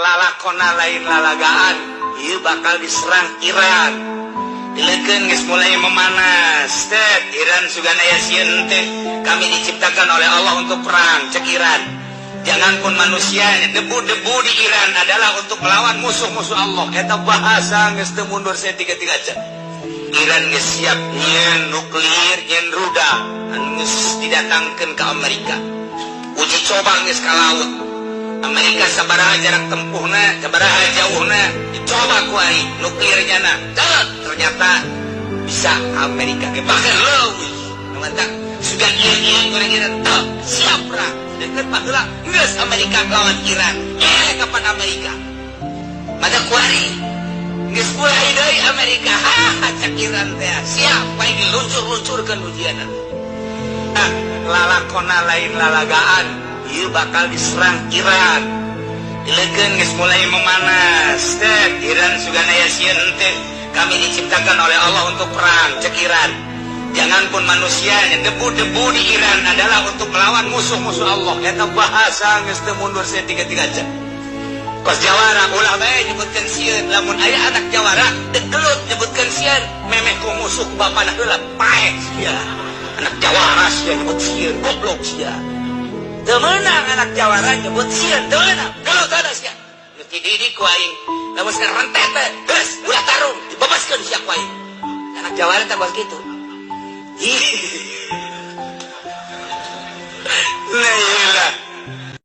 Lalakona lain lalagaan, ieu bakal diserang Iran. Dilekeun geus mulai memanas. Tet Iran sugan aya sieun teh. Kami diciptakan oleh Allah untuk perang, cek Iran. Jangan pun manusia, debu-debu di Iran adalah untuk melawan musuh-musuh Allah. Eta bahasa geus teu mundur saeutik-eutik aja. Iran geus siap nyieun nuklir, nyieun rudal anu geus didatangkeun ke Amerika. Uji coba geus ka laut. Amerika sabaraha jarak tempuhna, sabaraha jauhna, dicoba ku ari nuklirnya na. Ternyata bisa Amerika ge bahkan leuwih. Nu mantap sudah ieu-ieu orang Iran tuh siap perang. Sedangkan baheula geus Amerika lawan Iran. Eh, kapan Amerika? Mata kuari geus mulai deui Amerika. Ha, cek Iran teh siap bae diluncur-luncurkeun ujianna. Ah, lalakona lain lalagaan, ieu bakal diserang Iran. Dilekeun geus mulai memanas. Tet Iran sugan aya sieun teh. Kami diciptakan oleh Allah untuk perang, cek Iran. Jangan pun manusia, debu-debu di Iran adalah untuk melawan musuh-musuh Allah. Eta bahasa geus teu mundur saeutik-eutik aja. Kos jawara ulah bae nyebutkeun sieun, lamun aya anak jawara dek gelut nyebutkeun sieun, memeh ku musuh ku bapana heula paeh sia. Anak jawara sia nyebut sieun, goblok sia. Teu meunang anak jawara nyebut sieun, teu meunang, gelut ada sia. Geus dididik ku aing, lamun rentet teh, geus ulah tarung, dibebaskeun sia ku aing. Anak jawara teh kos kitu. Nah, iyalah.